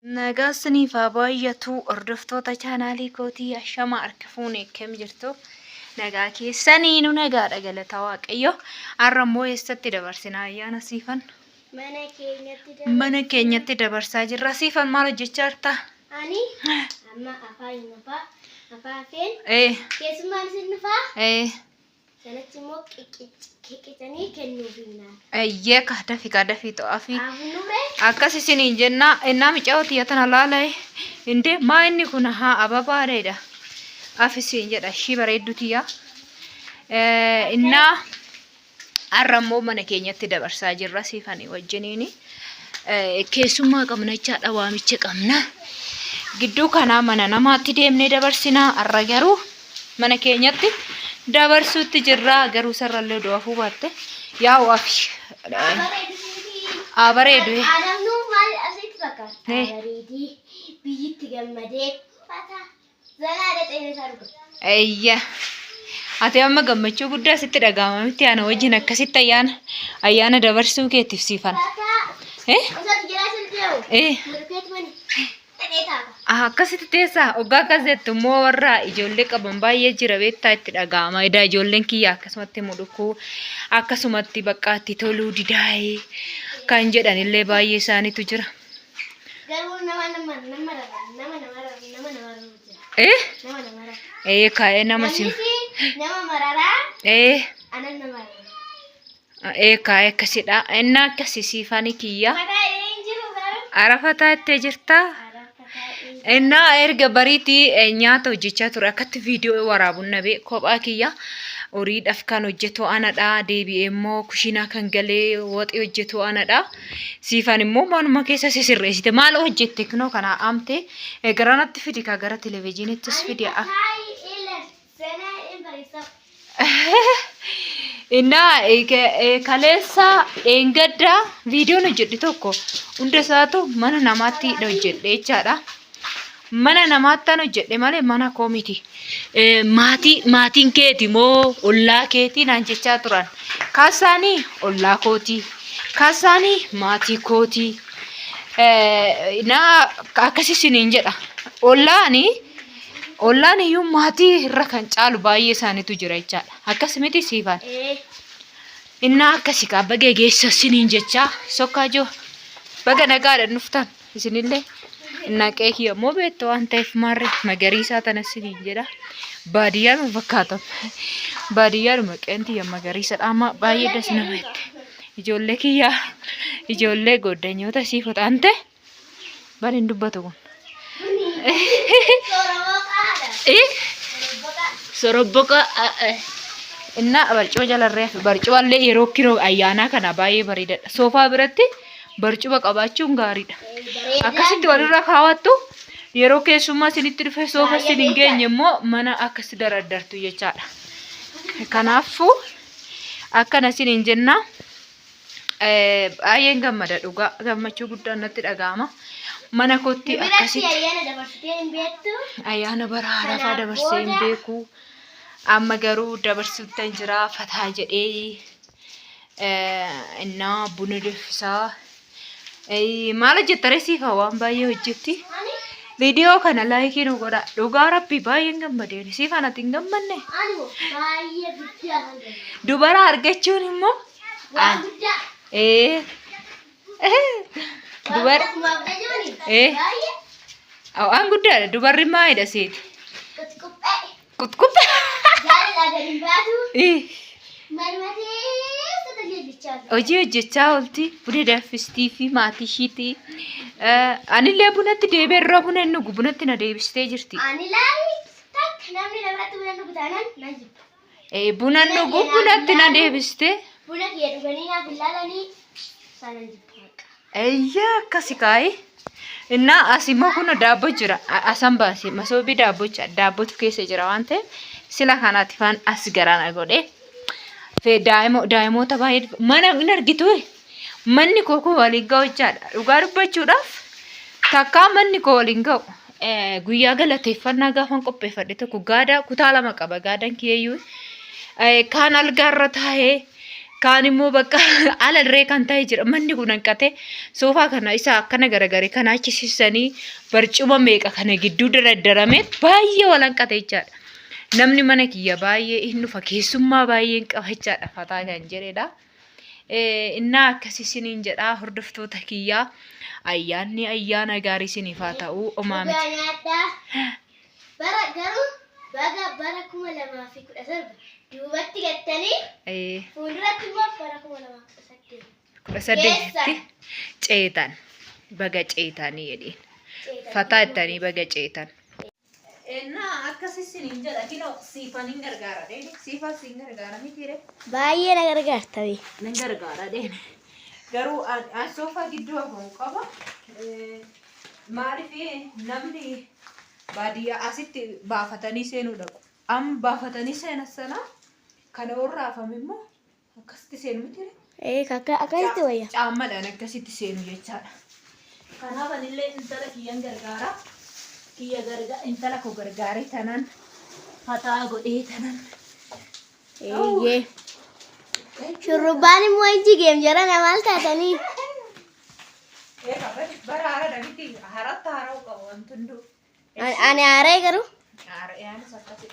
Nagaa isiniif haa baay'atu hordoftoota chaanaalii kootii, ashama harka fuune, akkam jirtu? Nagaa keessanii? Nu nagaadha, galata Waaqayyo. Har'a immoo eessatti dabarsina ayyaana, Siifan? Mana keenyatti dabarsina. Mana keenyatti dabarsaa jirra. Siifan, maal hojjechaa jirta? Ani amma afaan hin afaa afaafeen keessummaan isin dhufaa sanatti immoo qiqqicanii kennuuf hinnaan. Eeyyee ka dafi ka dafii to'afi. Afunume. Akkas isiniin jenna. Innaa micaa'oo tiyya tana laalae indee maa inni kun haa ababaadha afisiin jedha, ishii bareeddu tiyya. Innaa har'a immoo mana keenyatti dabarsaa jirra Siifanii wajjiniini. Keessummaa qabna jechaadha, waamicha qabna. Gidduu kanaa mana namaatti deemnee dabarsinaa, har'a garuu mana keenyatti dabarsuutti jirra. Garuu sarrallee odoo hafuu baatte yaa'u afi. Haa bareedu. Adamnuu maal asitti fakkaata? Bareedii biyyitti gammadee fataa zanaa dhaqee isaa dhuga. Eyya. Ati amma gammachuu guddaa sitti dhaga'ama miti ana wajjin akkasitti ayyaana dabarsuu keetiif, Siifan? Fataa. Eh? Osoo jiraa sin deemu. Murkeet mani dhaqee taata. Ah, akkasitti teessaa hoggaa akkas jettu immoo warra ijoollee qaban baay'ee jira beektaa, itti dhaga'ama. Edaa ijoolleen kiyya akkasumatti mudhukuu akkasumatti bakka itti toluu didaa'ee kan jedhan illee baay'ee isaaniitu jira. Garuu nama nama nama nama nama nama nama jira. Eh? Nama nama rara. Eh, kaa'ee nama si. Namni nama mararaa anan nama mararaa. Eh, kaa'ee akkasidha. Innaa akkasii, Siifanii kiyya. Mataa hin jiru garuu. Arafataa ittee jirtaa? Arafataa. Innaa erga bariitii nyaata hojjechaa ture, akkatti viidiyoo waraabuun nabee kophaa kiyya horiidhaaf kan hojjetu anadha. Deebi'ee immoo kushiinaa kan galee waxii hojjetu anadha. Siifan immoo manuma keessa sisirreessite. Maal hojjette? Kunoo kana amte garanatti fidi ka gara televezyiinittis fidi. Innaa kaleessa dheengaddaa viidiyoon hojjedhe tokko hunda isaatu mana namaatti hojjedhe jechaadha. Mana namaattan hojjedhe malee mana koo miti. Maatii maatiin keeti moo ollaa keetii naan jechaa turan. Kaasaanii ollaa kootii. Kaasaanii maatii kootii. Naa akkasi isiniin jedha. Ollaani ollaan iyyuu maatii irra kan caalu baay'ee isaaniitu jira jechaadha. Akkas miti, Siifan? Innaa akkasi kaa, baga geessa isiniin jechaa sokkaa joo, baga nagaadhaan dhuftan isinillee. Innaa qe'ee kiyya immoo beektu waan ta'eef maarree magariisaa tana isiniin jedha. Baadiyyaadhuma fakkaata. Baadiyyaadhuma, qe'een tiyya magariisadha. Amma baay'ee das nama jette. Ijoollee kiyyaa, ijoollee goddanyoota isii foxaante bari hin dubbatu kun. Sorobboqa. Innaa barcuma jalarree barcumallee yeroo kiroo ayyaanaa kana baay'ee bareedadha. Soofaa biratti barcuma qabaachuun gaariidha. Akkasitti walirra kaawwattu, yeroo keessummaa isinitti dhufe soofa isin hin geenye immoo mana akkasi daraddartu jechaadha. Kanaafuu akkana isiniin jenna. Baay'een gammada dhugaa, gammachuu guddaan natti dhaga'ama. Mana kootti Biratti akkasitti ayyaana dabarsitee hin beektu. Ayyaana bara haarafaa Kanaaf dabarsee hin booda beeku. Amma garuu dabarsuuttan jira fataa jedhee innaa buna danfisaa. Maal hojjetta ree, Siifa? Waan baay'ee hojjetti. Ani Viidiyoo kana like nu godha. Dhugaa rabbi baay'een gammadeen. Siifan, ati hin gammanne? Ani baay'ee guddaa kan gammadu. Dubara argachuun immoo Waan guddaa. Dubara Kumaaf dhajuuni. Baay'ee. Waan guddaadha. Dubarri maalidha seeti? Qutquphee. Qutquphee. Jaalala gadi hin baatu. Manuma keessa tajaajilchaa jira. Hojii hojjechaa oolti. Buna danfistii fi maatii ishiitii. Anillee bunatti deebi'ee irra buna hin dhugu. Bunatti na deebistee jirti. Ani laali takka namni na biratti buna dhugu taanaan nan jibba. Buna hin dhugu, bunatti na deebistee. Buna kiyya dhuganii naaf hin laalanii sanan jibba bakka. Eyyaa, akkasi kaayi. Innaa as immoo kun daabboo jira. Asan baase masoobii daabbocha daabbotu keessa jira waan ta'eef sila kanaati faan as garana godhe. Daa'imoota baay'ee mana hin argitu. Manni koo kun waliin ga'u jechaadha. Dhugaa dubbachuudhaaf takkaa manni koo waliin ga'u. Guyyaa galateeffannaa gaafan qopheeffadhe tokko gaadaa kutaa lama qaba, gaadaan kiyyayyuu. Kaan algaarra taa'ee, Kaan immoo bakka ala irree kan ta'e jira. Manni kun hanqate soofaa kana isa akkana garagare kana achi sissanii barcuma meeqa kana gidduu daraddarame baay'ee wal hanqate jechaadha. Namni mana kiyya baay'ee hin dhufa keessummaa baay'een qaba jechaadha fataa kan jedhedha. Innaa akkasii isiniin jedhaa hordoftoota kiyyaa ayyaanni ayyaana gaarii isiniif haa ta'u omaa Dhugaa miti. nyaadhaa. Bara garuu baga bara 2017 duubatti gattanii fuulduratti immoo bara 2018 18tti ceetan baga ceetanii jedhiin. Fataa ittanii baga ceetan. Ennaa akkasi isiniin jedha kinoo siifan hin gargaara deeni siifan siin gargaara mitiire. Baay'ee na gargaarta bee. Nan gargaara deeni. Garuu an soofaa gidduu hafamu qaba. Maaliif namni baadiyyaa asitti baafatanii seenuu dhaqu. Amma baafatanii seenan sana kana warra hafame immoo akkasitti seenu mitiire. Ee akkasitti wayya. Caammadhaan akkasitti seenu jechaadha. Kanaaf anillee intala kiyyan gargaara. Kiyya garga intala koo gargaaree tanan fataa godhee tanan. Eeyyee. Shurrubbaan immoo hin jigeem jara maal taatanii? Eega bara haaraadha miti haaraatti haara'uu qaba wanti hunduu. Ani haaree garuu. Haara'aanis akkasi.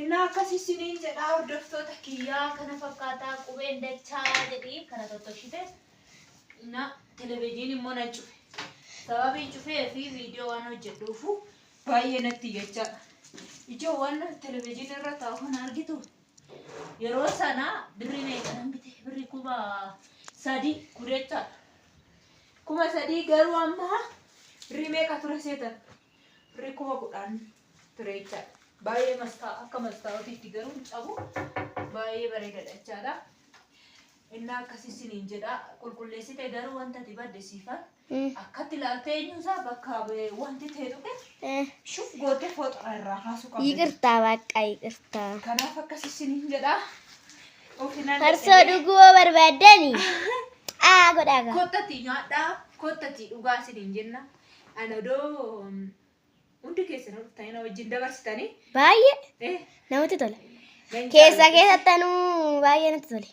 Innaa akkasi isiniin jedhaa hordoftoota kiyyaa kana fakkaataa qubeen dachaa jedhii kana tottolchite. Innaa televezyiin immoo nan cufe. Sababiin cufee fi viidiyoo waan hojjedhuufu baay'ee natti jechaadha. Ijoo waan televezyiinii irra taa'u kana argitu yeroo sana birrii meeqa nan bite birrii 3000 kurechaadha. 3000 garuu amma birrii meeqa ture seetan? Birrii 10,000 ture jechaadha. Baay'ee mastaa akka mastaa'otiitti garuu hin cabu. Baay'ee bareedaadha jechaadha. Innaa akkasii isiniin jedha. Qulqulleessite garuu wanta ati badde siifan akkatti ilaaltee eenyuusaa bakka wanti ta'e tuqe shuf gootee fooxaa irraa kaasuu qabda. Yiqirtaa baqqaa yiqirtaa. Kanaaf akkasii isiniin jedha. Ofiinaan Farsoo dhuguu yoo barbaaddani. Aa godhaa gaa. Kottati nyaadhaa, kottati dhugaa isiniin jenna. Ani odoo hundi keessan dhuftanii na wajjin dabarsitanii. Baay'ee namatti tola. Nan Keessa jaalladha. keessattanuu baay'ee natti tole.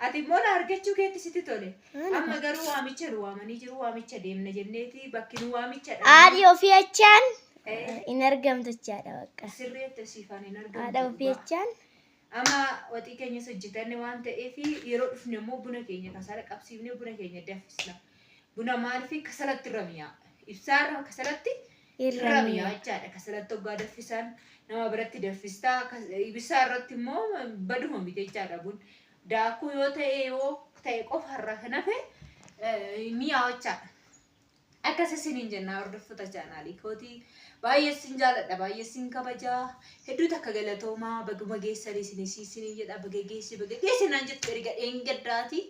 Ati immoo na argachuu keetti sitti tole. Ana Amma garuu waamicha nu waamanii jiru waamicha deemna jenneeti bakki nu waamicha Haadhi ofii achaan hin argamtu jechaadha bakka. Sirreetti siifaan hin Haadha argamtu ofii dhugaa. achaan Amma waxii keenyas hojjetanne waan ta'eef yeroo dhufne immoo buna keenya kasala qabsiifnee buna keenya danfisna. Buna maaliif kasalatti irra mi'aa? Ibsaarra kasalatti irra irra mi'aa mi'a. jechaadha. Kasalatti hoggaa danfisan nama biratti danfistaa. Ibsaa irratti immoo baduma miti jechaadha bun. Daakuu yoo ta'e yoo ta'e qofa irraa kan hafe mi'aa jechaadha. Akkas isiniin jennaa hordoftoota chaanaalii kootii baay'ee isin jaaladha baay'ee isin kabajaa hedduu takka galatoomaa baguma geessanii isinis isiniin jedha baga geessi baga geessi naan jettu erga dheengaddaati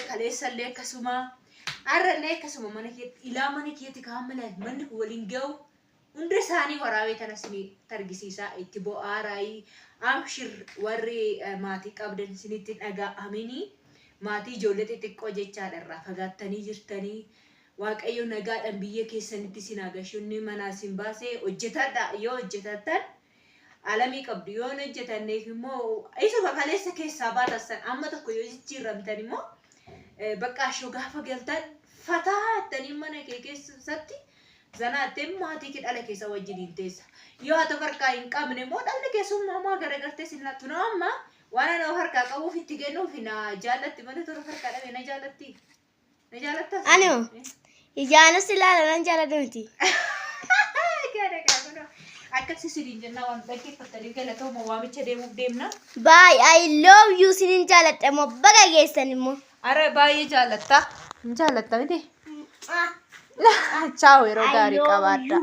kaleessallee akkasuma har'allee akkasuma mana keetti ilaa mana keetti kaan mana manni kun waliin ga'u hunda isaanii waraabee tana isinii targisiisaa itti bo'aaraayii amshir warri maatii qabdan isinitti dhaga'aminii maatii ijoollee xixiqqoo jechaadha irraa fagaattanii jirtanii waaqayyo nagaadhaan biyya keessanitti isin haa gashu inni manaa isin baasee hojjetadha yoo hojjetattan alamii qabdu yoo hin hojjetanneef immoo isuma kaleessa keessaa baatassan amma tokko yoo jijjiirramtan immoo bakka ashoo gaafa galtan fataa jettanii mana kee keessatti Zanaa jettee maatii kee dhala keessa wajjiniin teessa. Yoo ati of harkaa hin qabne immoo dhalli kee sun homaa garagartee sin laattu. Nama amma waan ani of harkaa qabuuf itti kennuuf na jaallatti malee tola of harkaa dhabe na jaallatti. Na jaallattas? Ani hoo? Ijaanis ilaala nan jaalladhu miti. Akkas isiniin jennaa waan dhaggeeffattaniif galatooma waamicha deemuuf deemna. Bye I love you sinin jaaladha immoo baga geessan immoo. Ara baay'ee jaallatta. Hin jaallatta miti? Chaaw yeroo gaarii qabaadha.